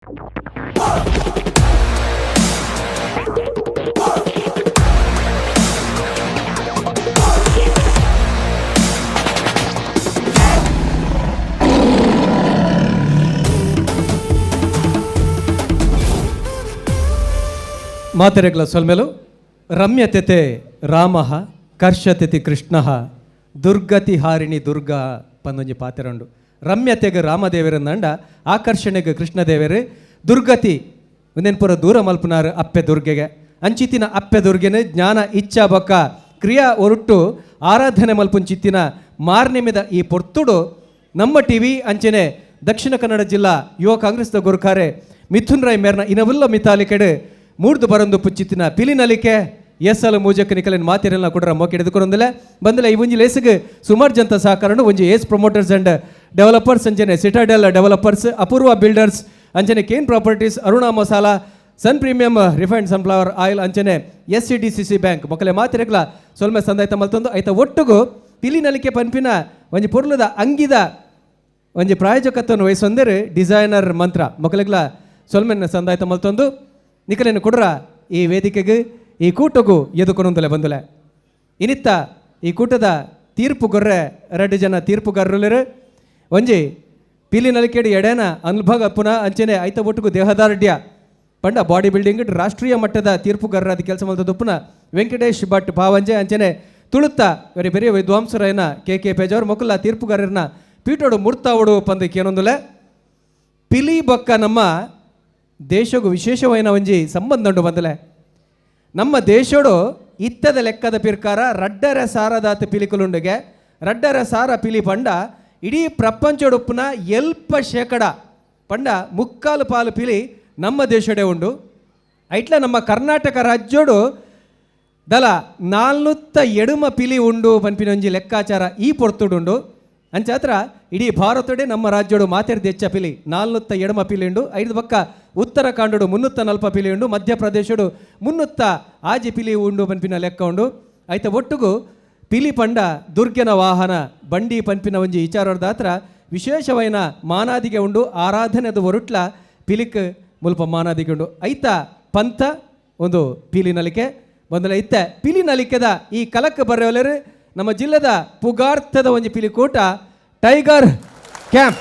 ಮಾತೆರೆಗ್ಲ ಸೊಲ್ಮೆಲು. ರಮ್ಯತೆತೆ ರಾಮಃ ಕರ್ಷತೆತಿ ಕೃಷ್ಣಃ ದುರ್ಗತಿ ಹಾರಿಣಿ ದುರ್ಗಾ ಪಂದೊಂಜಿ ಪಾತೆರಂಡು. ರಮ್ಯತೆಗೆ ರಾಮದೇವರನ್ನಂಡ, ಆಕರ್ಷಣೆಗೆ ಕೃಷ್ಣದೇವರು, ದುರ್ಗತಿ ಒಂದೇನು ಪೂರ ದೂರ ಮಲ್ಪುನಾರು ಅಪ್ಪೆ ದುರ್ಗೆಗೆ. ಅಂಚಿತಿನ ಅಪ್ಪೆ ದುರ್ಗೆನೆ ಜ್ಞಾನ ಇಚ್ಛಾ ಬೊಕ್ಕ ಕ್ರಿಯಾ ಒರುಟ್ಟು ಆರಾಧನೆ ಮಲ್ಪುಂಚಿತ್ತಿನ ಮಾರ್ನೆಮಿದ ಈ ಪೊರ್ತುಡು ನಮ್ಮ ಟಿವಿ ಅಂಚನೆ ದಕ್ಷಿಣ ಕನ್ನಡ ಜಿಲ್ಲಾ ಯುವ ಕಾಂಗ್ರೆಸ್ದ ಗುರುಕಾರೆ ಮಿಥುನ್ ರೈ ಮೇರ್ನ ಇನವುಲ್ಲ ಮಿತಾಲಿಕೆಡು ಮೂಡ್ದು ಬರಂದು ಪುಚ್ಚಿತ್ತಿನ ಪಿಲಿನಲಿಕೆ ಎಸ್ಸಲ ಮೂಜಕ್ ನಿಕಲಿನ ಮಾತಿರೆಲ್ಲ ಕೊಡ್ರ ಮೋಕೆ ಹಿಡಿದುಕೊಂಡಲೆ ಬಂದಲೆ. ಈ ಒಂಜಿ ಲೇಸಿಗೆ ಸುಮಾರು ಜನತ ಸಹಕಾರನು. ಒಂಜಿ ಏಸ್ promoters and developers, ಅಂಚನೆ ಸಿಟಾಡೆಲ್ ಡೆವಲಪರ್ಸ್, ಅಪೂರ್ವ ಬಿಲ್ಡರ್ಸ್, ಅಂಚನೆ ಕೇನ್ ಪ್ರಾಪರ್ಟೀಸ್, ಅರುಣಾ ಮಸಾಲಾ, ಸನ್ premium refined sunflower oil, ಅಂಚನೆ SCDCC bank ಮೊಕಲೆ ಮಾತಿರೆಗ್ಲ ಸೊಲ್ಮೆ ಸಂದಾಯ್ತ ಮಲ್ತೊಂದು, ಐತ ಒಟ್ಟುಗು ಪಿಲಿನಲಿಕೆ ಪನ್ಪಿನ ಒಂಜಿ ಪೊರ್ಲುದ ಅಂಗಿದ ಒಂಜಿ ಪ್ರಾಯೋಜಕತ್ವವನ್ನು ವಹಿಸೊಂದರೆ ಡಿಸೈನರ್ ಮಂತ್ರ ಮೊಕಲೆಗ್ಲ ಸೊಲ್ಮೆನ್ನ ಸಂದಾಯ್ತ ಮಲ್ತೊಂದು, ನಿಕಲೇನು ಕೊಡ್ರ ಈ ವೇದಿಕೆಗೆ ಈ ಕೂಟಗೂ ಎದುಕೊನೊಂದಲೆ ಬಂದುಲೆ. ಇನಿತ್ತ ಈ ಕೂಟದ ತೀರ್ಪು ಗೊರ್ರೆ ರಡ್ಡು ಜನ ತೀರ್ಪುಗಾರರುಲೆರು. ಒಂಜಿ ಪಿಲಿ ನಲಿಕೆಡು ಎಡೆನ ಅನುಭವ ಪುನಃ, ಅಂಚನೆ ಐತ ಒಟ್ಟುಗು ದೇಹದಾರ್ಢ್ಯ ಪಂಡ ಬಾಡಿ ಬಿಲ್ಡಿಂಗ್ ರಾಷ್ಟ್ರೀಯ ಮಟ್ಟದ ತೀರ್ಪುಗಾರರಾದ ಕೆಲಸ ಮಲ್ತದ ವೆಂಕಟೇಶ್ ಭಟ್ ಪಾವಂಜೆ, ಅಂಚನೆ ತುಳುತ್ತ ಬೇರೆ ಬೇರೆ ವಿದ್ವಾಂಸರೈನ ಕೆ ಕೆ ಪೇಜಾವರ್ ಮೊಕಲ ತೀರ್ಪುಗಾರರನ್ನ ಪೀಟೋಡು ಮುರ್ತಾವಡು ಪಂದು ಕೇನೊಂದುಲೆ. ಪಿಲಿ ಬೊಕ್ಕ ನಮ್ಮ ದೇಶಗೂ ವಿಶೇಷವಾಯಿನ ಒಂಜಿ ಸಂಬಂಧ ಉಂಡು ಬಂದಲೆ. ನಮ್ಮ ದೇಶೋಡು ಇತ್ತದ ಲೆಕ್ಕದ ಪಿರ್ಕಾರ 2.5 ಸಾರದಾತ ಪಿಲಿಕುಲುಂಡುಗೆ. 2.5 ಸಾರ ಪಿಲಿ ಪಂಡ ಇಡೀ ಪ್ರಪಂಚಡುಪ್ಪುನ ಎಲ್ಪ ಶೇಕಡ, ಪಂಡ ಮುಕ್ಕಾಲು ಪಾಲು ಪಿಲಿ ನಮ್ಮ ದೇಶಡೆ ಉಂಡು. ಐಟ್ಲ ನಮ್ಮ ಕರ್ನಾಟಕ ರಾಜ್ಯೋಡು ದಲ 480 ಪಿಲಿ ಉಂಡು ಪನ್ಪಿನೊಂಜಿ ಲೆಕ್ಕಾಚಾರ ಈ ಪೊರ್ತುಡುಂಡು. ಅಂಚಾತ್ರ ಇಡೀ ಭಾರತಡೆ ನಮ್ಮ ರಾಜ್ಯೋಡು ಮಾತೆರ್ದ ಹೆಚ್ಚ ಪಿಲಿ 480 ಪಿಲಿ ಉಂಡು. ಐದು ಪಕ್ಕ ಉತ್ತರಾಖಂಡಡು 340 ಪಿಲಿ ಉಂಡು, ಮಧ್ಯಪ್ರದೇಶಡು 306 ಪಿಲಿ ಉಂಡು ಪನ್ಪಿನ ಲೆಕ್ಕ ಉಂಡು. ಐತ ಒಟ್ಟುಗು ಪಿಲಿ ಪಂಡ ದುರ್ಗೆನ ವಾಹನ ಬಂಡಿ ಪನ್ಪಿನ ಒಂಜಿ ವಿಚಾರದಾತ್ರ ವಿಶೇಷವೈನ ಮಾನಾದಿಗೆ ಉಂಡು. ಆರಾಧನೆದ ಒರುಟ್ಲ ಪಿಲಿಕ್ ಮುಲ್ಪ ಮಾನಾದಿಗೆ ಉಂಡು. ಐತ ಪಂಥ ಒಂದು ಪೀಲಿ ನಲಿಕೆ ಬಂದಲ. ಇತ್ತ ಪಿಲಿ ನಲಿಕೆದ ಈ ಕಲಕ್ ಬರೆಯವಲರು ನಮ್ಮ ಜಿಲ್ಲೆದ ಪುಗಾರ್ಥದ ಒಂಜಿ ಪಿಲಿಕೂಟ ಟೈಗರ್ ಕ್ಯಾಂಪ್.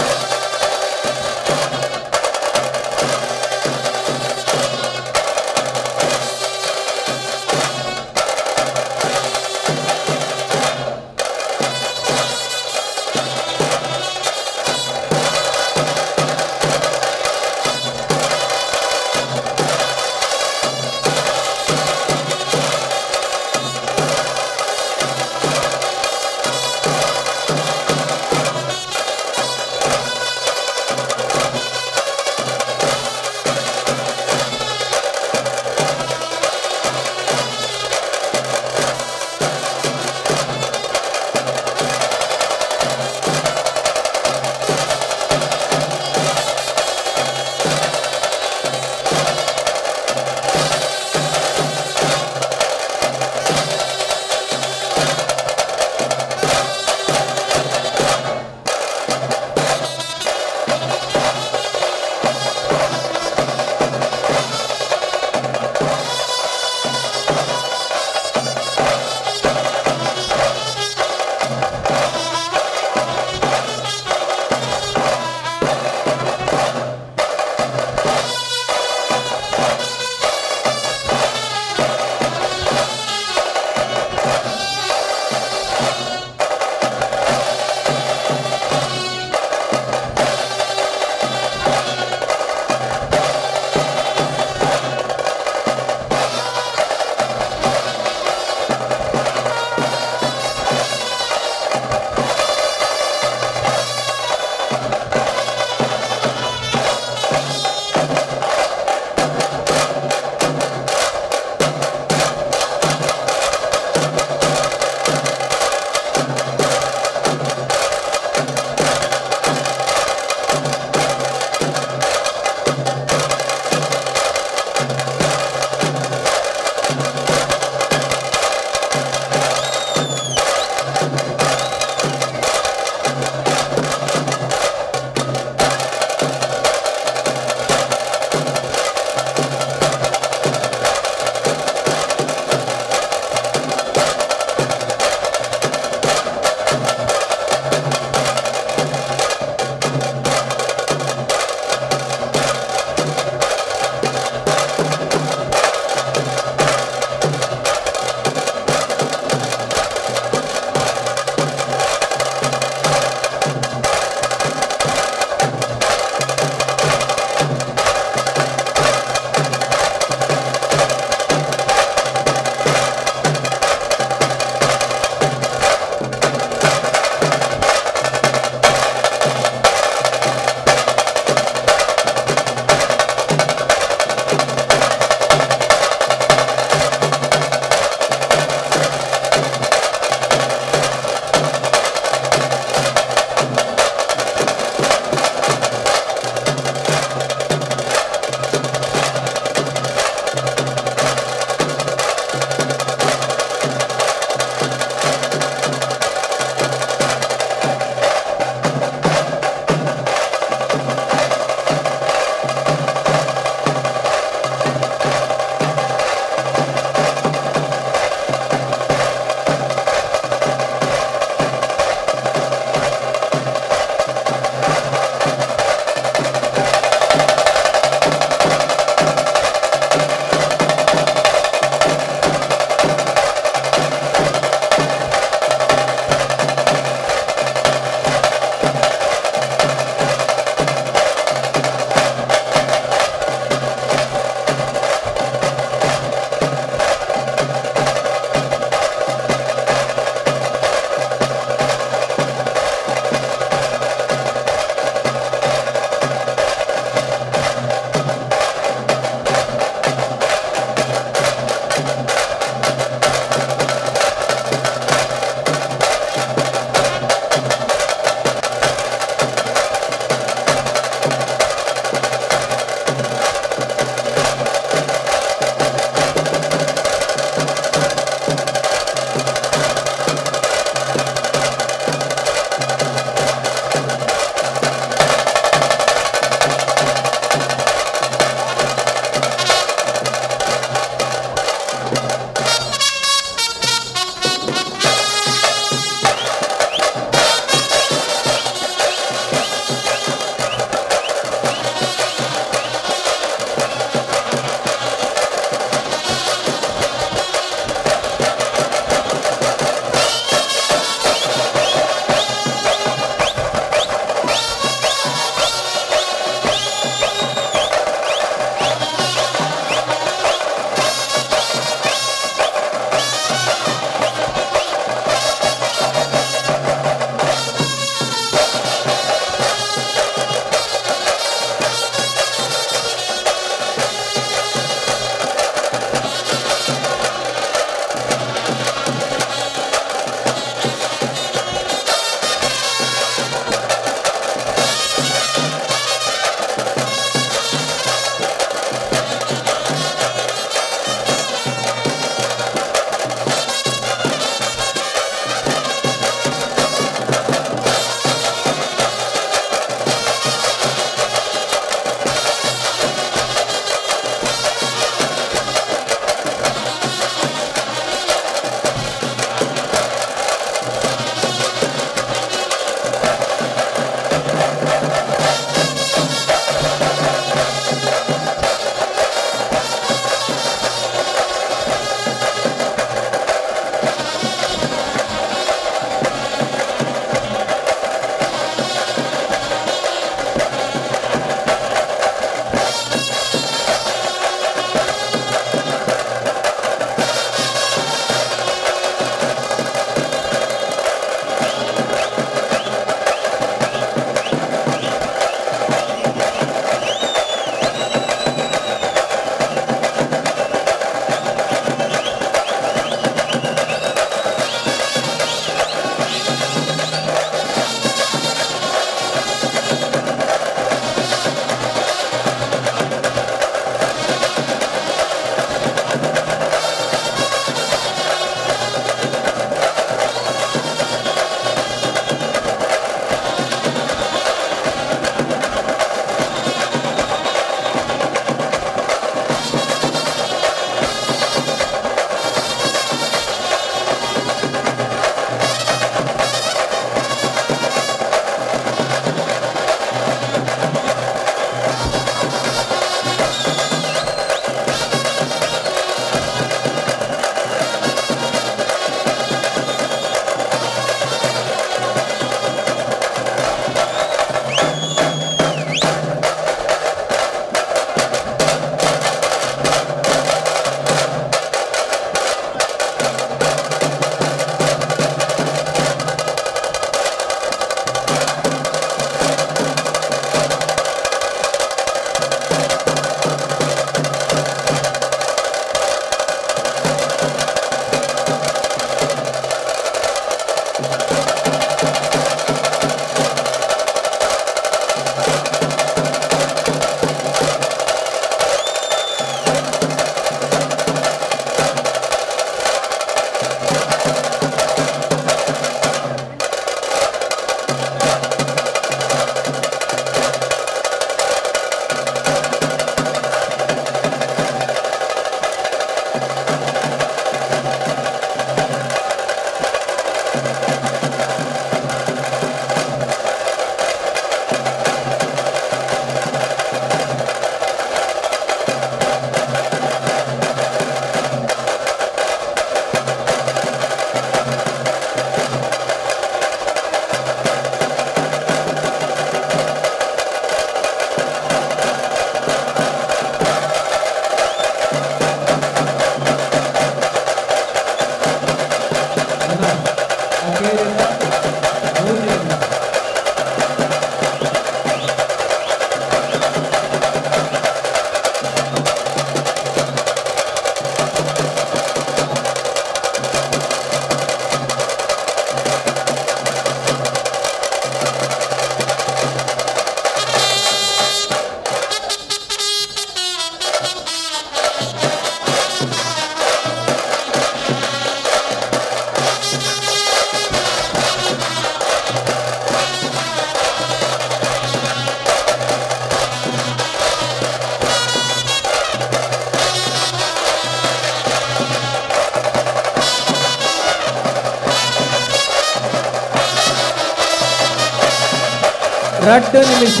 2 ನಿಮಿಷ.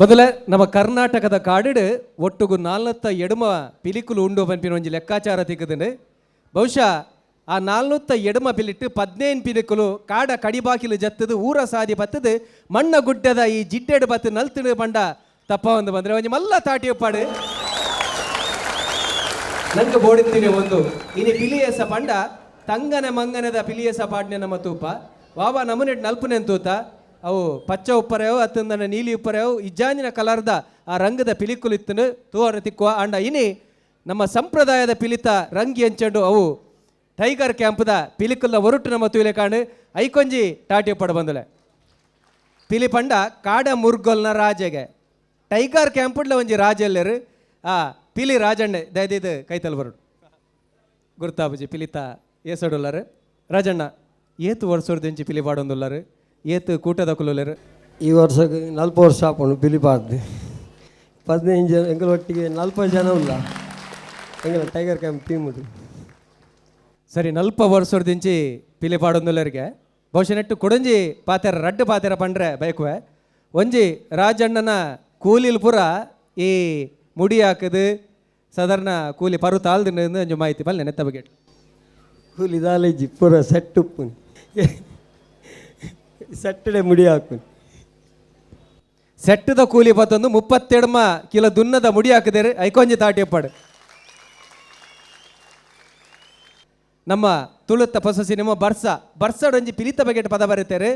ಬದಲೆ ನಮ್ಮ ಕರ್ನಾಟಕದ ಕಾಡಿಡು ಒಟ್ಟುಗು ನಾಲ್ನತ್ತ ಎಡುಮ ಪಿಲಿಕುಲು ಉಂಡು ಪನ್ಪಿನ ಒಂಜಿ ಲೆಕ್ಕಾಚಾರ ತಿಕ್ಕುದುಂಡು. ಬಹುಶಃ ಆ ನಾಲ್ನೂತ್ತ ಎಡುಮ ಪಿಲಿಟ್ಟು 15 ಪಿಲಿಕುಲು ಕಾಡ ಕಡಿಬಾಕಿಲು ಜತ್ತದು ಊರ ಸಾದಿ ಬತ್ತದು ಮಣ್ಣ ಗುಡ್ಡದ ಈ ಜಿಡ್ಡೆಡು ಬತ್ತು ನಲ್ತಿಡು ಪಂಡ ತಪ್ಪ ಒಂದು ಬಂದ್ರೆ ಒಂಜಿ ಮಲ್ಲ ತಾಟಿ ಉಪ್ಪಾಡು ನಂಗೆ ಬೋಡಿತ್ತೀನಿ ಒಂದು ಇನಿ ಪಿಲಿಯಸ ಪಂಡ ತಂಗನೆ ಮಂಗನದ ಪಿಲಿಯಸ ಪಾಡ್ನೆ ನಮ್ಮ ತೂಪ ವಾವಾ ನಮೂನೆ ನಲ್ಪುನೆನ್ ತೂತ ಅವು ಪಚ್ಚ ಉಪ್ಪರೆವು ಅತ್ತಂದನ ನೀಲಿ ಉಪ್ಪರೆವು ಇಜ್ಜಾಂಜಿನ ಕಲರ್ದ ಆ ರಂಗದ ಪಿಲಿಕುಲು ಇತ್ತನು ತೂವರ ತಿಕ್ಕುವ ಅಂಡ ಇನಿ ನಮ್ಮ ಸಂಪ್ರದಾಯದ ಪಿಲಿತ ರಂಗಿ ಎಂಚಂಡು ಅವು ಟೈಗರ್ ಕ್ಯಾಂಪ್ದ ಪಿಲಿಕುಲ್ಲ ಒರುಟು ನಮ್ಮ ತೂಲೆ ಕಾಣು ಐಕೊಂಜಿ ಟಾಟಿ ಉಪ್ಪಡ ಬಂದಲೆ ಪಿಲಿ ಪಂಡ ಕಾಡ ಮುರ್ಗೊಲ್ನ ರಾಜೆಗೆ ಟೈಗರ್ ಕ್ಯಾಂಪುಡ್ಲ ಒಂಜಿ ರಾಜೆಲ್ಲರು ಆ ಪಿಲಿ ರಾಜಣ್ಣೆ ದಯದಿದ್ದು ಕೈತಲ್ ಬರುಡು ಗುರ್ತಾಬುಜಿ ಪಿಲಿತ ಏಸಡುಲ್ಲಾರು ರಾಜಣ್ಣ ಏತು ವರ್ಷದಂಚಿ ಪಿಲಿ ಪಾಡೊಂದುಲ್ಲಾರು ಏತು ಕೂಟದ ಕುಲುಲ್ಲೇರು. ಈ ವರ್ಷಕ್ಕೆ 40 ವರ್ಷ ಆಪುಂಡು ಪಿಲಿ ಪಾಡ್ದು 15 ಜನ ಎಂಕಲ್ ಒಟ್ಟಿಗೆ 40 ಜನ ಉಲ್ಲ ಎಂಕಲ tiger camp team ಉಂಟು. ಸರಿ 40 ವರ್ಷದಿಂಚಿ ಪಿಲಿ ಪಾಡೊಂದುಲ್ಲರಿಗೆ ಬಹುಶಃ ನೆಟ್ಟು ಕೊಡಂಜಿ ಪಾತೆರ ರಡ್ಡು ಪಾತೆರ ಪಂಡ್ರೆ ಬಯಕುವೆ ಒಂಜಿ ರಾಜಣ್ಣನ ಕೂಲಿಲ್ ಪುರ ಈ ಮುಡಿ ಹಾಕದು ಸಾಧಾರಣ ಕೂಲಿ ಪರು ತಾಲ್ದಿನ ಒಂಜಿ ಮಾಹಿತಿ ಬಲ್ಲೆ ನೆತ್ತ ಬಗ್ಗೆ. ಕೂಲಿ ದಾಲೇಜಿ ಪೂರ ಸೆಟ್ ಉಪ್ಪುನಿ, ಸೆಟ್ಟಡೆ ಮುಡಿ ಹಾಕುನಿ. ಸೆಟ್ಟದ ಕೂಲಿ ಬತ್ತೊಂದು 32 ಕಿಲೋ ದುನ್ನದ ಮುಡಿ ಹಾಕಿದರೆ ಐಕೊಂಜಿ ತಾಟಿಯಪ್ಪಾಡು. ನಮ್ಮ ತುಳುತ್ತ ಹೊಸ ಸಿನಿಮಾ ಬರ್ಸ ಬರ್ಸಡೊಂಜಿ ಪಿಲಿತ ಬಗೆಟ್ ಪದ ಬರೀತಾರೆ.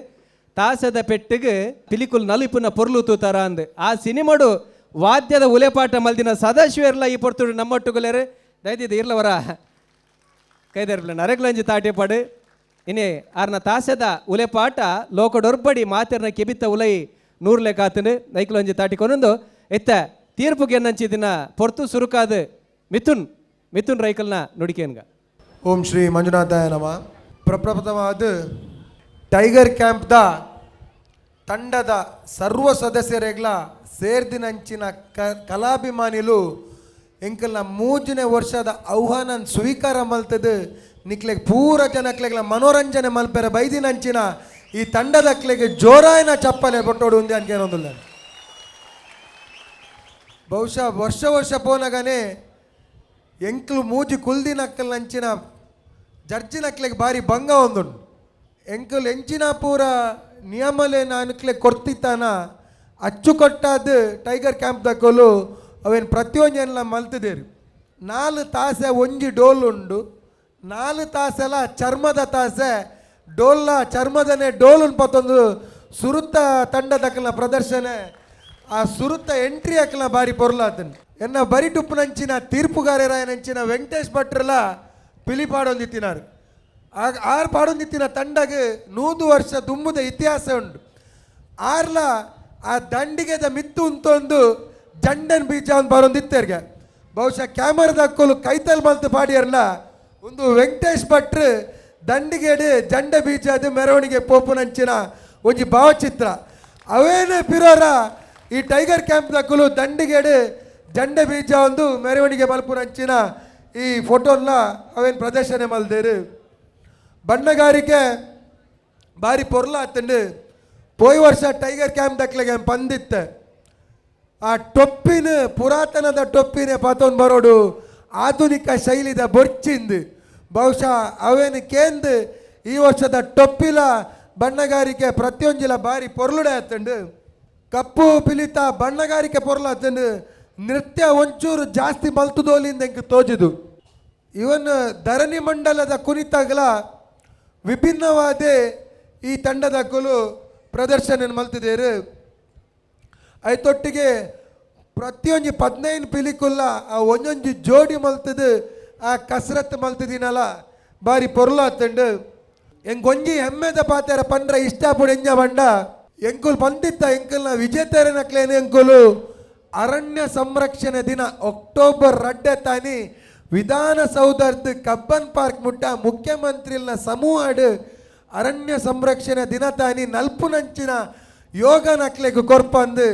ತಾಸದ ಪೆಟ್ಟಿಗೆ ಪಿಲಿಕುಲ್ ನಲಿಪುನ ಪೊರ್ಲು ತೂತಾರ ಅಂದ್ ಆ ಸಿನಿಮಾಡು ವಾದ್ಯದ ಉಲೆಪಾಟ ಮಲ್ದಿನ ಸದಾಶಿವರ್ಲ ಈ ಪೊರ್ತುಡು ನಮ್ಮೊಟ್ಟುಗುಲೇರು ದಯದಿದ್ದು ಇರ್ಲವರ ಕೈದರ್ಲ ನರಗ್ಲಂಜಿ ತಾಟಿಯಪಾಡು. ಇನಿ ಆರ್ನ ತಾಸದ ಉಲೆಪಾಟ ಲೋಕಡೊರ್ಬಡಿ ಮಾತೆರ್ನ ಕೆಬಿತ್ತ ಉಲೈ ನೂರ್ಲೆ ಕಾತನು ನೈಕ್ಲೊಂಜಿ ತಾಟಿಕೊನೊಂದು ಎತ್ತ ತೀರ್ಪುಗೆ ಎನ್ನಂಚಿ ದಿನ ಪೊರ್ತು ಸುರುಕಾದ ಮಿಥುನ್ ಮಿಥುನ್ ರೈಕಲ್ನ ನುಡಿಕೇನ್ಗ. ಓಂ ಶ್ರೀ ಮಂಜುನಾಥಾಯ ನಮಃ. ಪ್ರಪ್ರಥಮವಾದ ಟೈಗರ್ ಕ್ಯಾಂಪ್ದ ತಂಡದ ಸರ್ವ ಸದಸ್ಯರೆಗ್ಲ ಸೇರ್ದಿನಂಚಿನ ಕಲಾಭಿಮಾನಿಲು ಎಂಕಲ್ನ 3ನೇ ವರ್ಷದ ಆಹ್ವಾನ ಸ್ವೀಕಾರ ಮಲ್ತದು ನಿಕ್ಲೆಗ್ ಪೂರ ಜನಕ್ಲೆಗ್ಲ ಮನೋರಂಜನೆ ಮಲ್ಪೆರ ಬೈದಿನಂಚಿನ ಈ ತಂಡದಕ್ಲೆಗೆ ಜೋರಾಯನ ಚಪ್ಪಲೆ ಬೊಟ್ಟೋಡು ಉಂದೆ ಅನ್ಕೇನೊಂದುಲ್ಲ. ಬಹುಶಃ ವರ್ಷ ವರ್ಷ ಪೋನಗನೆ ಎಂಕ್ಲು ಮೂಜಿ ಕುಲ್ದಿನಕ್ಕಲ್ನಂಚಿನ ಜಡ್ಜಿನಕ್ಲೆಗ್ ಬಾರಿ ಭಂಗ ಒಂದುಂಡು. ಎಂಕುಲು ಎಂಚಿನ ಪೂರ ನಿಯಮಲೆ ನಾನುಕ್ಲೆ ಕೊರ್ತಿತ್ತಾನ ಅಚ್ಚುಕಟ್ಟಾದ ಟೈಗರ್ ಕ್ಯಾಂಪ್ ದಕ್ಕಲು ಅವೇನು ಪ್ರತಿಯೊಂಜೆಲ್ಲ ಮಲ್ತದೇರು. 4 ತಾಸೆ ಒಂಜಿ ಡೋಲ್ ಉಂಡು, 4 ತಾಸೆಲ ಚರ್ಮದ ತಾಸೆ ಡೋಲ್ಲ ಚರ್ಮದನೆ ಡೋಲುನ್ ಪತ್ತೊಂದು ಸುರುತ್ತ ತಂಡದಕ್ಕಲ್ನ ಪ್ರದರ್ಶನ ಆ ಸುರುತ್ತ ಎಂಟ್ರಿ ಅಕ್ಕಲ್ನ ಬಾರಿ ಪೊರ್ಲಾತನ್. ಎನ್ನ ಬರಿ ಟುಪ್ಪುನಂಚಿನ ತೀರ್ಪುಗಾರರಾಯನಂಚಿನ ವೆಂಕಟೇಶ್ ಭಟ್ರಲ ಪಿಲಿ ಪಾಡೊಂದಿತ್ತಿನಾರು. ಆರ್ ಪಾಡೊಂದಿತ್ತಿನ ತಂಡಗ್ 100 ವರ್ಷ ದುಂಬುದ ಇತಿಹಾಸ ಉಂಡು. ಆರ್ಲ ಆ ದಂಡಿಗೆದ ಮಿತ್ತು ಉಂತೊಂದು ಜಂಡನ್ ಬೀಜ ಒಂದು ಬರೊಂದಿತ್ತೇರ್ಗೆ. ಬಹುಶಃ ಕ್ಯಾಮರಾದ ಅಕ್ಕೋಲು ಕೈತಲ್ ಮಲ್ತು ಪಾಡಿಯರ್ಲ ಒಂದು ವೆಂಕಟೇಶ್ ಭಟ್ರು ದಂಡಿಗೆಡು ಜಂಡ ಬೀಜ ಅದು ಮೆರವಣಿಗೆ ಪೋಪುನಂಚಿನ ಒಂಜಿ ಭಾವಚಿತ್ರ. ಅವೇನೆ ಪಿರೋರ ಈ ಟೈಗರ್ ಕ್ಯಾಂಪ್ ದಕ್ಕಲು ದಂಡಿಗೆಡು ಜಂಡ ಬೀಜ ಒಂದು ಮೆರವಣಿಗೆ ಮಲ್ಪುನಂಚಿನ ಈ ಫೋಟೋನ ಅವೇನು ಪ್ರದರ್ಶನ ಮಲ್ದೇರು. ಬಣ್ಣಗಾರಿಕೆ ಬಾರಿ ಪೊರ್ಲ ಆತಂಡು. ಪೋಯ್ ವರ್ಷ ಟೈಗರ್ ಕ್ಯಾಂಪ್ ದಕ್ಲೆಗೆ ಪಂದಿತ್ತೆ ಆ ಟೊಪ್ಪಿನ ಪುರಾತನದ ಟೊಪ್ಪಿನ ಪಾತೊಂದು ಬರೋಡು ಆಧುನಿಕ ಶೈಲಿದ ಬೊರ್ಚಿಂದು. ಬಹುಶಃ ಅವೇನು ಕೇಂದ್ ಈ ವರ್ಷದ ಟೊಪ್ಪಿಲ ಬಣ್ಣಗಾರಿಕೆ ಪ್ರತಿಯೊಂಜಿಲ ಬಾರಿ ಪೊರ್ಲುಡೆ ಆತಂಡು. ಕಪ್ಪು ಪಿಲಿತ ಬಣ್ಣಗಾರಿಕೆ ಪೊರ್ಲಾತಂಡು. ನೃತ್ಯ ಒಂಚೂರು ಜಾಸ್ತಿ ಮಲ್ತುದೋಲಿಂದ ಎಂಕ್ ತೋಜುದು. ಇವನ್ ಧರಣಿ ಮಂಡಲದ ಕುರಿತಾಗಲ ವಿಭಿನ್ನವಾದ ಈ ತಂಡದ ಕುಲು ಪ್ರದರ್ಶನ ಮಲ್ತಿದ್ದೇರು. ಐತೊಟ್ಟಿಗೆ ಪ್ರತಿಯೊಂಜಿ 15 ಪಿಲಿಕುಲ್ಲ ಆ ಒಂಜೊಂಜಿ ಜೋಡಿ ಮಲ್ತದು ಆ ಕಸರತ್ತು ಮಲ್ತದಿನಲ್ಲ ಬಾರಿ ಪೊರ್ಲಾತಂಡು. ಎಂಕೊಂಜಿ ಹೆಮ್ಮೆದ ಪಾತೆರ ಪಂಡ್ರ ಇಷ್ಟಪಡು ಎಂಜ ಬಂಡ ಎಂಕುಲು ಬಂದಿತ್ತ ಎಂಕಲ್ನ ವಿಜೇತರನಕ್ಲೇನು ಎಂಕುಲು ಅರಣ್ಯ ಸಂರಕ್ಷಣೆ ದಿನ ಅಕ್ಟೋಬರ್ 2 ತಾನಿ ವಿಧಾನಸೌಧದ ಕಬ್ಬನ್ ಪಾರ್ಕ್ ಮುಟ್ಟ ಮುಖ್ಯಮಂತ್ರಿಲ್ನ ಸಮೂಹಡ್ ಅರಣ್ಯ ಸಂರಕ್ಷಣೆ ದಿನ ತಾನಿ ನಲ್ಪುನಂಚಿನ ಯೋಗ ನಕ್ಲೆಗ್ ಕೊರ್ಪಂದು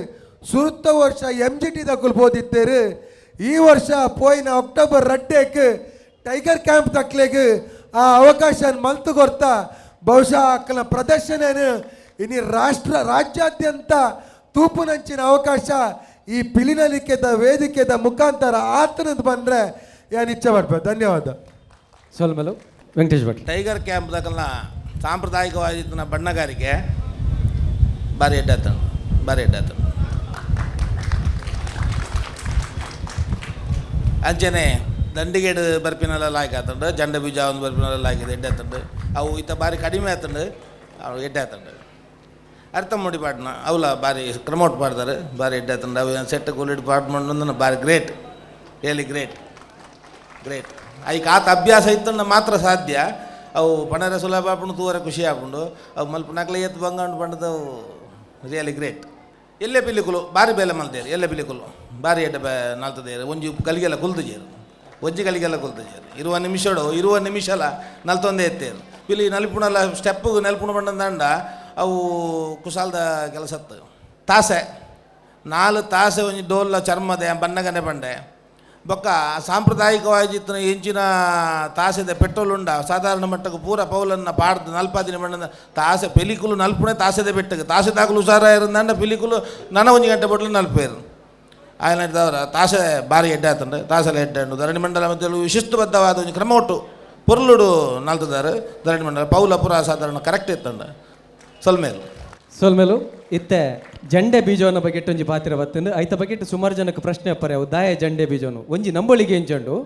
ಸುರುತ್ತ ವರ್ಷ M G T ದಕ್ಕುಲು ಪೋದಿತ್ತೇರು. ಈ ವರ್ಷ ಪೋಯಿನ October 2 tiger camp ತಕ್ಲೆಗ್ ಆ ಅವಕಾಶ ಮಲ್ತು ಕೊರ್ತ. ಬಹುಶಃ ಅಕ್ಕನ ಪ್ರದರ್ಶನ ಇನಿ ರಾಷ್ಟ್ರ ರಾಜ್ಯಾದ್ಯಂತ ತೂಪುನಂಚಿನ ಅವಕಾಶ ಈ ಪಿಲಿನಲಿಕೆದ ವೇದಿಕೆದ ಮುಖಾಂತರ ಆತನದು ಬಂದ್ರೆ ಯಾನ್ ಇಚ್ಛೆ ಪಡ್ಪೆ. ಧನ್ಯವಾದ. ಸೋಲ್ಮಲು ವೆಂಕಟೇಶ್ ಭಟ್. ಟೈಗರ್ ಕ್ಯಾಂಪ್ ದಕಲ್ನ ಸಾಂಪ್ರದಾಯಿಕವಾಗಿದ್ದ ಬಣ್ಣಗಾರಿಕೆ ಬಾರಿ ಎಡ್ಡಾತಂಡು, ಬಾರಿ ಎಡ್ಡಾತಂಡು. ಅಂಚನೆ ದಂಡಿಗೇಡು ಬರ್ಪಿನೆಲ್ಲ ಲಾಯ್ಕ್ ಆತಂಡು, ಜಂಡ ಬೀಜ ಒಂದು ಬರ್ಪಿನೆಲ್ಲ ಲಾಯ್ಕ್ ಎಡ್ಡೆ ಆತಂಡು. ಅವು ಇತ್ತ ಬಾರಿ ಕಡಿಮೆ ಆತಂಡು, ಅವು ಎಡ್ಡೆ ಆತಂಡು. ಅರ್ಥ ಮುಡಿ ಪಾಡ್ನ ಅವಲ ಬಾರಿ ಕ್ರಮೌಟ್ ಪಾಡ್ತಾರೆ, ಬಾರಿ ಎಡ್ಡೆ ಆತಂಡು. ಅವು ಸೆಟ್ ಕೂಲಿಡ್ ಪಾಡ್ ಮಂಡು ಬಾರಿ great, really great great. ಐಕ್ ಆತ ಅಭ್ಯಾಸ ಇತ್ತಂಡ ಮಾತ್ರ ಸಾಧ್ಯ. ಅವು ಪಣರ ಸುಲಭ ಆಪುಂಡು, ತೂವರೆ ಖುಷಿ ಆಪುಂಡು. ಅವು ಮಲ್ಪುನಕ್ಲೆ ಎತ್ತು ಬಂಗ ಉಂಡು ಪಂಡದವು ರಿಯಲಿ ಗ್ರೇಟ್. ಎಲ್ಲೆ ಪಿಲಿಕುಲು ಬಾರಿ ಬೇಲೆ ಮಲ್ತೇರು, ಎಲ್ಲೆ ಪಿಲಿಕುಲು ಬಾರಿ ಎಡ್ಡೆ ಬೇ ನಲ್ತದೇರು. ಒಂಜಿ ಗಲಿಗೆಲ್ಲ ಕುಲ್ದುಜೇರು, ಒಂಜಿ ಗಲಿಗೆಲ್ಲ ಕುಲ್ದುಜೇರು. ಇರುವ ನಿಮಿಷಡು ಇರುವ ನಿಮಿಷಲ ನಲ್ತೊಂದೇ ಎತ್ತೇರು. ಪಿಲಿ ನಲ್ಪುಣಲ ಸ್ಟೆಪ್ಪುಗು ನಲ್ಪುಣ ಬಂಡಂದಾಂಡ ಅವು ಕುಸಾಲ್ದ ಕೆಲಸತ್ತು. ತಾಸೆ 4 ತಾಸೆ ಒಂಜಿ ಡೋಲ್ಲ ಚರ್ಮದೆ ಬಣ್ಣಗನೆ ಬಂಡೆ ಬೊಕ್ಕ ಸಾಂಪ್ರದಾಯಿಕವಾಗಿ ಎಂಚಿನ ತಾಸೆದ ಪೆಟ್ರೋಲ್ ಉಂಡ ಸಾಧಾರಣ ಮಟ್ಟಕ್ಕೆ ಪೂರ ಪೌಲನ್ನ ಪಾಡ್ದು ನಲ್ಪಾದಿನ ಬಣ್ಣದ ತಾಸೆ ಪಿಲಿಕುಲು ನಲ್ಪುಣೆ ತಾಸೆದ ಬೆಟ್ಟಗೆ ತಾಸೆ ತಾಕಲು ಹುಷಾರ ಇರಂದಾಂಡ ಪಿಲಿಕುಲು ನನ ಒಂಜಿ ಗಂಟೆ ಬಟ್ಲು ನಲ್ಪೇರು. ಆಯನದವರ ತಾಸೆ ಬಾರಿ ಎಡ್ಡೆ ಆತಂಡು ತಾಸೆಲ ಎಡ್ಡೆ ಉಂಡು ಧರಣಿ ಮಂಡಲ ಮತ್ತು ಶಿಸ್ತುಬದ್ಧವಾದ ಒಂಜಿ ಕ್ರಮ ಒಟ್ಟು ಪೊರ್ಲುಡು ನಾಲ್ತದಾರು ಧರಣಿ ಮಂಡಲ ಪೌಲ ಪುರ ಸಾಧಾರಣ ಕರೆಕ್ಟ್ ಇತ್ತಂಡ ಸೊಲ್ಮೇಲು ಸೊಲ್ಮೇಲು ಇತ್ತೆ ಜಂಡೆ ಬೀಜವನ್ನ ಬಗೆಟ್ ಒಂಜಿ ಪಾತ್ರ ಬತ್ತಂದು ಐತ ಬಗೆಟ್ ಸುಮಾರು ಜನಕ್ಕೆ ಪ್ರಶ್ನೆ ಅಪ್ಪರೆ ಅವು ದಾಯ ಜಂಡೆ ಬೀಜವನ್ನು ಒಂಜಿ ನಂಬೊಳಿಗೆ ಎಂಚಂಡು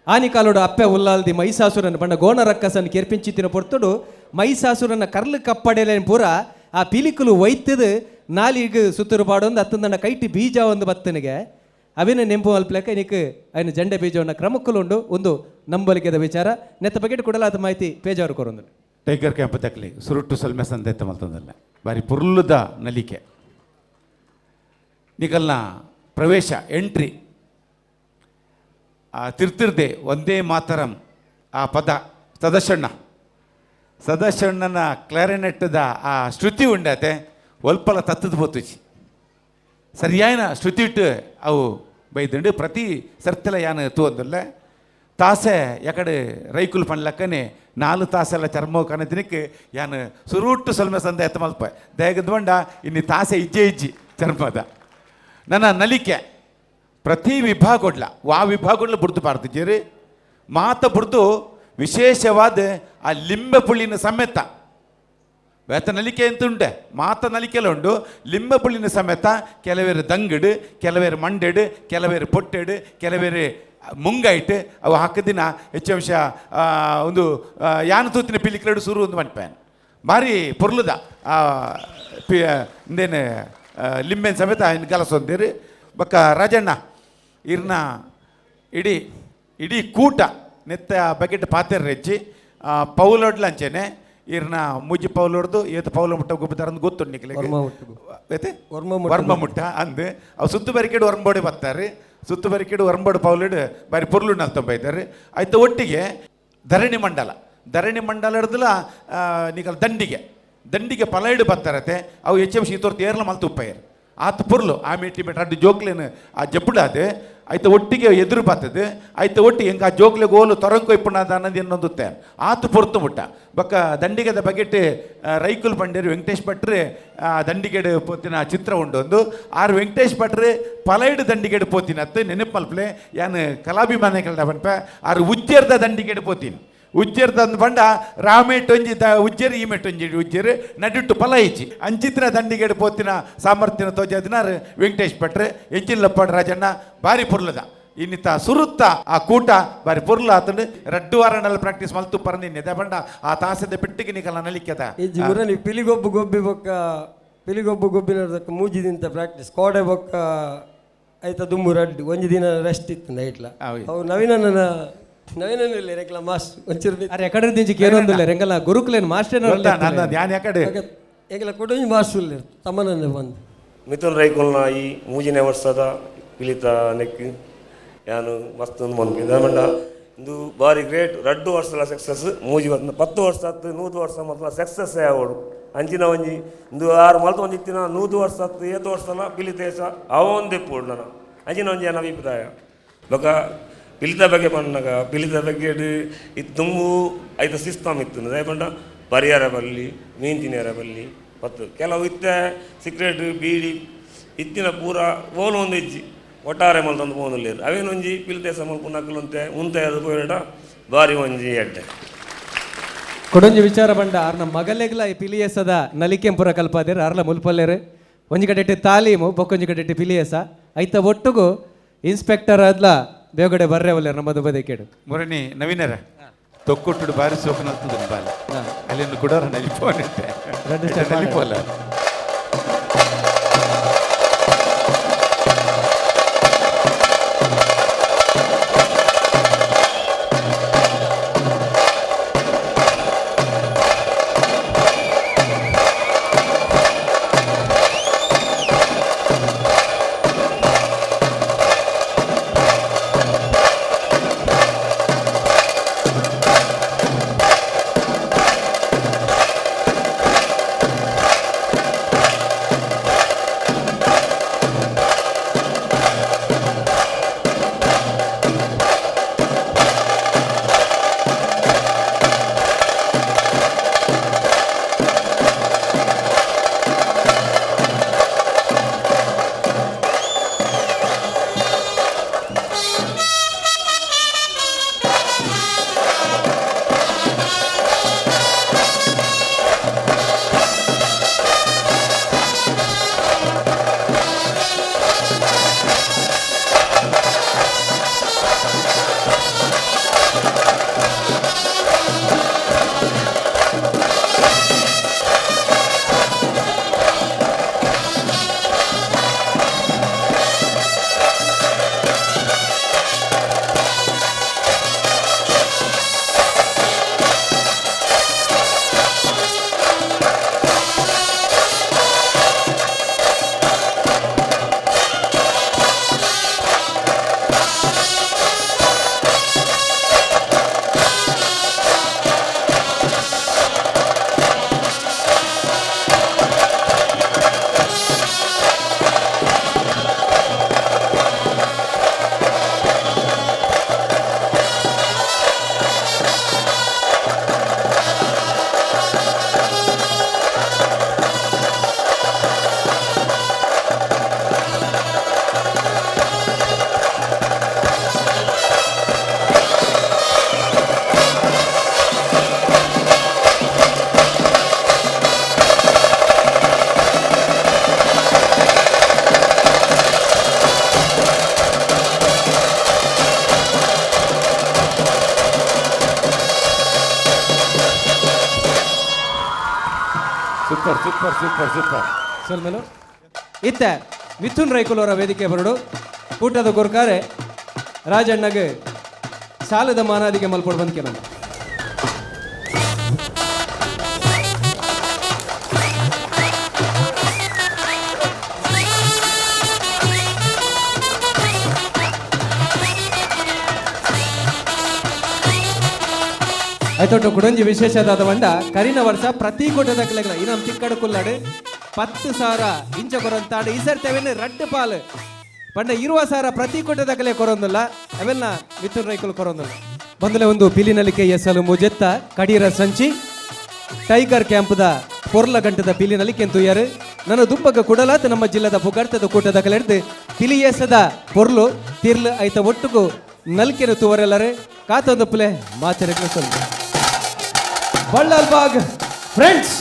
ಆನಿಕಾಲೋಡು ಅಪ್ಪೆ ಉಲ್ಲಾಲ್ದಿ ಮೈಸಾಸುರನ ಬಣ್ಣ ಗೋಣ ರಕ್ಕಸನ್ ಕೆರ್ಪಿಂಚಿತ್ತಿನ ಪೊರ್ತುಡು ಮೈಸಾಸುರನ ಕರ್ಲು ಕಪ್ಪಡೆಲೇನ್ ಪೂರ ಆ ಪಿಲಿಕುಲು ವೈತ್ತದು ನಾಲಿಗ್ ಸುತ್ತುರು ಪಾಡೊಂದು ಅತ್ತಂದಣ್ಣ ಕೈಟಿ ಬೀಜ ಒಂದು ಬತ್ತನಿಗೆ ಅವಿನ ನೆಂಪು ಅಲ್ಪ್ಲೆಕ್ಕ ಇನಿಕ್ ಐನ ಜಂಡೆ ಬೀಜವನ್ನ ಕ್ರಮಕ್ಕುಲುಂಡು ಒಂದು ನಂಬಲಿಕೆದ ವಿಚಾರ ನೆತ್ತ ಬಗೆಟ್ ಕೊಡಲಾದ ಮಾಹಿತಿ ಪೇಜಾವರು ಕೊರೊಂದು. ಟೈಗರ್ ಕ್ಯಾಂಪ್ ತಕ್ಲಿ ಸುರುಟ್ಟು ಸೊಲ್ಮೆ ಸಂದೆತ್ತ ಮಲ್ತಂದಲ್ಲ ಬಾರಿ ಪುರ್ಲುದ ನಲಿಕೆ ನಿಕಲ್ನ ಪ್ರವೇಶ ಎಂಟ್ರಿ ಆ ತಿರ್ತಿರ್ದೆ ಒಂದೇ ಮಾತರಂ ಆ ಪದ ಸದಸ್ಯಣ್ಣ ಸದಸ್ಯಣ್ಣನ ಕ್ಲಾರಿನೆಟ್ಟದ ಆ ಶ್ರುತಿ ಉಂಡತೆ ಒಲ್ಪಲ ತತ್ತದ ಪೋತುಚಿ ಸರಿಯಾಯನ ಶ್ರುತಿ ಇಟ್ಟು ಅವು ಬೈದುಂಡು ಪ್ರತಿ ಸರ್ತಿಲ ಯಾನು ತೂವೊಂದುಲ್ಲ ತಾಸೆ ಯಾಕಡೆ ರೈಕುಲ್ ಪನ್ಲಕ್ಕನೆ ನಾಲು ತಾಸೆಲ್ಲ ಚರ್ಮ ಕನದಿನಕ್ಕೆ ಯಾನು ಸುರುಟ್ಟು ಸೊಲ್ಮೆ ಸಂದ ಎತ್ತ ಮಲ್ಪ ದಯಗದ್ ಬಂಡ ಇನ್ನು ತಾಸೆ ಇಜ್ಜೆ ಇಜ್ಜಿ ಚರ್ಮದ ನನ್ನ ನಲಿಕೆ ಪ್ರತಿ ವಿಭಾಗೊಡ್ಲ ವಾ ವಿಭಾಗೊಡ್ಲ ಬುಡ್ದು ಪಾಡ್ತಿದ್ದೀರಿ ಮಾತ ಬುಡ್ದು ವಿಶೇಷವಾದ ಆ ಲಿಂಬೆ ಪುಳ್ಳಿನ ಸಮೇತ ಬೇತ ನಲಿಕೆ ಅಂತ ಉಂಟೆ ಮಾತ ನಲಿಕೆಲ್ಲ ಉಂಡು ಲಿಂಬೆ ಪುಳ್ಳಿನ ಸಮೇತ ಕೆಲವೇರು ದಂಗಡು ಕೆಲವೇರು ಮಂಡೆಡು ಕೆಲವೇರು ಪೊಟ್ಟೆಡು ಕೆಲವೇರು ಮುಂಗೈಟ್ ಅವು ಹಾಕದಿನ ಹೆಚ್ಚು ಅಂಶ ಒಂದು ಯಾನು ತೂತಿನ ಪಿಲಿಕ್ಲೆಡು ಸುರು ಒಂದು ಮನ್ಪೇನ್ ಭಾರಿ ಪೊರ್ಲುದ ಪಿ ಇಂದೇನು ಲಿಂಬೆನ ಸಮೇತ ಗಲಸೊಂದಿರಿ ಬಕ್ಕ ರಾಜಣ್ಣ ಇರ್ನ ಇಡೀ ಇಡೀ ಕೂಟ ನೆತ್ತ ಬಕೆಟ್ ಪಾತೆರ್ ರೆಜ್ಜಿ ಪೌಲೊಡ್ಲ ಅಂಚೆನೆ ಇರ್ನ ಮುಜ್ಜಿ ಪೌಲೊಡ್ದು ಏತು ಪೌಲ ಮುಟ್ಟ ಗೊಬ್ಬರ ಅಂದ್ ಗೊತ್ತು ನಿಕ್ಲೆ ವರ್ಮ ಮುಟ್ಟು. ಏತೆ? ವರ್ಮ ಮುಟ್ಟ. ವರ್ಮ ಮುಟ್ಟ ಅಂದು ಅವು ಸುತ್ತು ಬರಿಕೆಡು ವರ್ಂಬೋಡಿ ಬರ್ತಾರೆ ಸುತ್ತು ಬರಿಕೆಡು ವರ್ಂಬೋಡು ಪೌಲಡು ಬಾರಿ ಪೊರ್ಲು ನಲ್ತೊಂಬೈತಾರೆ ಆಯ್ತು ಒಟ್ಟಿಗೆ ಧರಣಿ ಮಂಡಲ ಧರಣಿ ಮಂಡಲ ಹಿಡ್ದಲ ನಿಕಲ್ ದಂಡಿಗೆ ದಂಡಿಗೆ ಪಲೈಡು ಬರ್ತಾರತೆ ಅವು ಹೆಚ್ಚು ಅಂಶ ಈ ತೋರ್ತು ಏರ್ಲ ಮಲ್ತು ಉಪ್ಪಯ್ಯರು ಆತ ಪೊರ್ಲು ಆ ಮೇಟಿ ಮೇಟ್ ಅಡ್ಡು ಜೋಕ್ಲೇನು ಆ ಜಬ್ಬುಡಾದೆ ಆಯ್ತು ಒಟ್ಟಿಗೆ ಎದುರು ಬರ್ತದೆ ಆಯ್ತು ಒಟ್ಟಿಗೆ ಹೆಂಗೆ ಆ ಜೋಕ್ಲೆ ಗೋಲು ತೊರಂಕೊ ಇಪ್ಪುಣದ ಅನ್ನೋದು ಇನ್ನೊಂದು ಆತು ಪೊರ್ತು ಮುಟ್ಟ ಬಕ್ಕ ದಂಡಿಗೆದ ಬಗೆಟ್ ರೈಕುಲ್ ಪಂಡೇರು ವೆಂಕಟೇಶ್ ಭಟ್ರು ದಂಡಿಗೆಡು ಪೋತಿನ ಚಿತ್ರ ಉಂಡು ಒಂದು ಆರು ವೆಂಕಟೇಶ್ ಭಟ್ರು ಪಲೈಡು ದಂಡಿಗೆಡು ಪೋತಿನ ಅತ್ತು ನೆನಪು ಮಲ್ಪಲೆ ಯಾನು ಕಲಾಭಿಮಾನಿಗಳ ಪನ್ಪೆ ಆರು ಉಜ್ಜೇರ್ದ ದಂಡಿಗೆಡು ಪೋತೀನಿ ಉಜ್ಜೇರ್ದ ಅಂದ್ ಪಂಡ ರಾಮೇಟೊಂಜಿ the ಉಜ್ಜೇರು ಈ ಮೇಟೊಂಜಿ ಉಜ್ಜೇರು ನಡುಟ್ಟು ಫಲ ಇಚ್ಚಿ ಅಂಚಿತ್ರ ದಂಡಿಗೆಡು ಪೋತಿನ ಸಾಮರ್ಥ್ಯನ ತೋಜದಿನಾರು ವೆಂಕಟೇಶ್ ಭಟ್ರು ಎಂಚಿಲ್ಲಪ್ಪಾಡು ರಾಜಣ್ಣ ಬಾರಿ ಪೊರ್ಲದ ಇನ್ನಿತ ಸುರುತ್ತ ಆ ಕೂಟ ಬಾರಿ ಪೊರ್ಲ ಆತಂಡು ರಡ್ಡು ವಾರನಲ್ಲಿ ಪ್ರಾಕ್ಟೀಸ್ ಮಲ್ತು ಪರಂದಿನ್ನೆ ಬಂಡ ಆ ತಾಸದ ಪೆಟ್ಟಿಗೆ ನಿಕಲ ನಲಿಕ್ಯದ ಇಜ್ಜಿ ಮುರಳಿ ಪಿಲಿಗೊಬ್ಬು ಗೊಬ್ಬಿ ಬೊಕ್ಕ ಪಿಲಿಗೊಬ್ಬು ಗೊಬ್ಬಿನ ಮೂಜಿ ದಿನದ ಪ್ರಾಕ್ಟೀಸ್ ಕೋಡೆ ಬೊಕ್ಕ ಐತ ದುಂಬು ರಡ್ಡು ಒಂಜಿ ದಿನ ರೆಸ್ಟ್ ಇತ್ತು ನೈಟ್ಲ ಹೌದು. ಅವು ನವೀನನ ನವೀನನ ರೆಕ್ಲ ಮಾಸ್ ಒಂಚೂರು ಅರೆ ಎಕಡೆ ದಿಂಚಿಗೆ ಏನೊಂದಿಲ್ಲ ರೆಂಗಲ ಗುರುಕುಲೇನು ಮಾಸ್ಟರ್ ನನ್ನ ಧ್ಯಾನ ಯಾಕಡೆ ಎಂಕಲ ಕೊಡೊಂಜಿ ಮಾಸ್ ಉಲ್ಲೆರ್ ತಮ್ಮನನ್ನೇ ಬಂದು ಮಿಥುನ್ ರೈಕುಲ್ನ ಈ ಮೂಜಿನೇ ವರ್ಷದ ಪಿಲಿತ ನೆಕ್ ಯಾನು ಮಸ್ತ್ ಒಂದು ಮನ್ಪಿ ದಾಮಂಡ ಇಂದು ಬಾರಿ ಗ್ರೇಟ್ ರಡ್ಡು ವರ್ಷಲ ಸಕ್ಸಸ್ ಮೂಜಿ ವರ್ಷ 10 ವರ್ಷ ಹತ್ತು 100 ವರ್ಷ ಮೊದಲ ಸಕ್ಸಸ್ ಆವಡು ಅಂಚಿನ ಒಂಜಿ ಇಂದು ಆರು ಮಲ್ತ ಒಂಜಿ ಇತ್ತಿನ 100 ವರ್ಷ ಹತ್ತು ಏತು ವರ್ಷಲ ಪಿಲಿತೇಶ ಅವ ಒಂದೇ ಪೋಡು ನಾನು ಅಂಚಿನ ಒಂಜಿ ನನ್ನ ಅಭಿಪ್ರಾಯ ಬೊಕ ಪಿಲಿತ ಬಗ್ಗೆ ಪಣ್ಣಗ ಪಿಲಿತ ಬಗ್ಗೆ ಇದು ತುಂಬು ಐತ ಸಿಸ್ಟಮ್ ಇತ್ತು ದಯಪಂಡ ಪರಿಹಾರ ಬರಲಿ ಮೀನು ತಿನ್ನಿಯರ ಬರಲಿ ಪತ್ತು ಕೆಲವು ಇತ್ತೆ ಸಿಗರೇಟ್ ಬೀಡಿ ಇತ್ತಿನ ಪೂರ ಓಲು ಒಂದು ಇಜ್ಜಿ ಒಟ್ಟಾರೆ ಮಲ್ತೊಂದು ಪೋನುಲ್ಲೇರು ಅವೇನೊಂಜಿ ಪಿಲಿತೇಸ ಮಲ್ಪುನಕುಲಂತೆ ಉಂತೆ ಅದು ಪೋಯಿಡ ಬಾರಿ ಒಂಜಿ ಎಡ್ಡೆ ಕೊಡೊಂಜಿ ವಿಚಾರ ಬಂಡ ಆರ್ನ ಮಗಲೆಗ್ಲ ಈ ಪಿಲಿಯಸದ ನಲಿಕೆಂಪುರ ಕಲ್ಪಾದೇರು ಅರ್ಲ ಮುಲ್ಪಲ್ಲೇರು ಒಂಜಿ ಕಡೆಟ್ಟು ತಾಲೀಮು ಬೊಕ್ಕೊಂಜಿ ಕಡೆಟ್ಟು ಪಿಲಿಯಸ ಐತ ಒಟ್ಟುಗು ಇನ್ಸ್ಪೆಕ್ಟರ್ ಆದ್ಲ ಬೇಗಡೆ ಬರ್ರೆ ಒಲ್ಲೇರು ನಮ್ಮ ಬದಕೇಡು ಮುರಣಿ ನವೀನರ ತೊಕ್ಕೊಟ್ಟುಡು ಬಾರಿ ಸೋಕನಲ್ತದ ಬಾಲೆ ಅಲ್ಲಿಂದ ಕೂಡ ನಲಿಪೋನಿಟ್ಟೆ ರಡ್ಡು step ನಲಿಪೋಲ್ಲ Super super super. ಸೊಲ್ಮೆಲು. ಇತ್ತೆ ಮಿಥುನ್ ರೈಕುಲವರ ವೇದಿಕೆ ಬರಡು ಕೂಟದ ಗುರ್ಕಾರೆ ರಾಜಣ್ಣಗೆ ಸಾಲದ ಮಾನಾದಿಗೆ ಮಲ್ಪೊಡು ಬಂದ್ಕೆ ನಾನು. ಆಯ್ತೊಟ್ಟು ಕುಡಂಜಿ ವಿಶೇಷದಾದ ವಂಡ ಕರಿನ ವರ್ಷ ಪ್ರತಿ ಕೂಟದ ಕಲೆಗಳ ಇನಾಮ್ ತಿಕ್ಕಡು ಕುಲ್ಲಾಡು 10,000 ಇಂಚ ಕೊರಂತಾಡು. ಈ ಸರ್ತಿ ರಡ್ಡು ಪಾಲು ಪಂಡ 20,000 ಪ್ರತಿ ಕೂಟದ ಕಲೆ ಕೊರೊಂದಿಲ್ಲ, ಅವೆಲ್ಲ ಮಿಥುನ್ ರೈಕುಲು ಕೊರೊಂದಿಲ್ಲ. ಬಂದಲೆ ಒಂದು ಪಿಲಿನಲಿಕೆ ಎಸಲು ಮುಜೆತ್ತ ಕಡೀರ ಸಂಚಿ ಟೈಗರ್ ಕ್ಯಾಂಪ್ದ ಪೊರ್ಲ ಗಂಟದ ಪಿಲಿನಲಿಕೆ ತುಯ್ಯಾರು. ನನ್ನ ದುಂಬಗ ಕುಡಲಾತ ನಮ್ಮ ಜಿಲ್ಲಾದ ಪುಗರ್ತದ ಕೂಟದ ಕಲೆಡ್ದು ಪಿಲಿಯೇಸದ ಪೊರ್ಲು ತಿರ್ಲು ಐತ ಒಟ್ಟುಗು ನಲ್ಕೆನ ತುವರೆಲ್ಲರೆ ಕಾತೊಂದು ಪುಲೆ ಮಾತೆರೆಗ್ಲು ಸೊಲ್ಲು. ಬಳ್ಳಾಲ್ ಬಾಗ್ ಫ್ರೆಂಡ್ಸ್.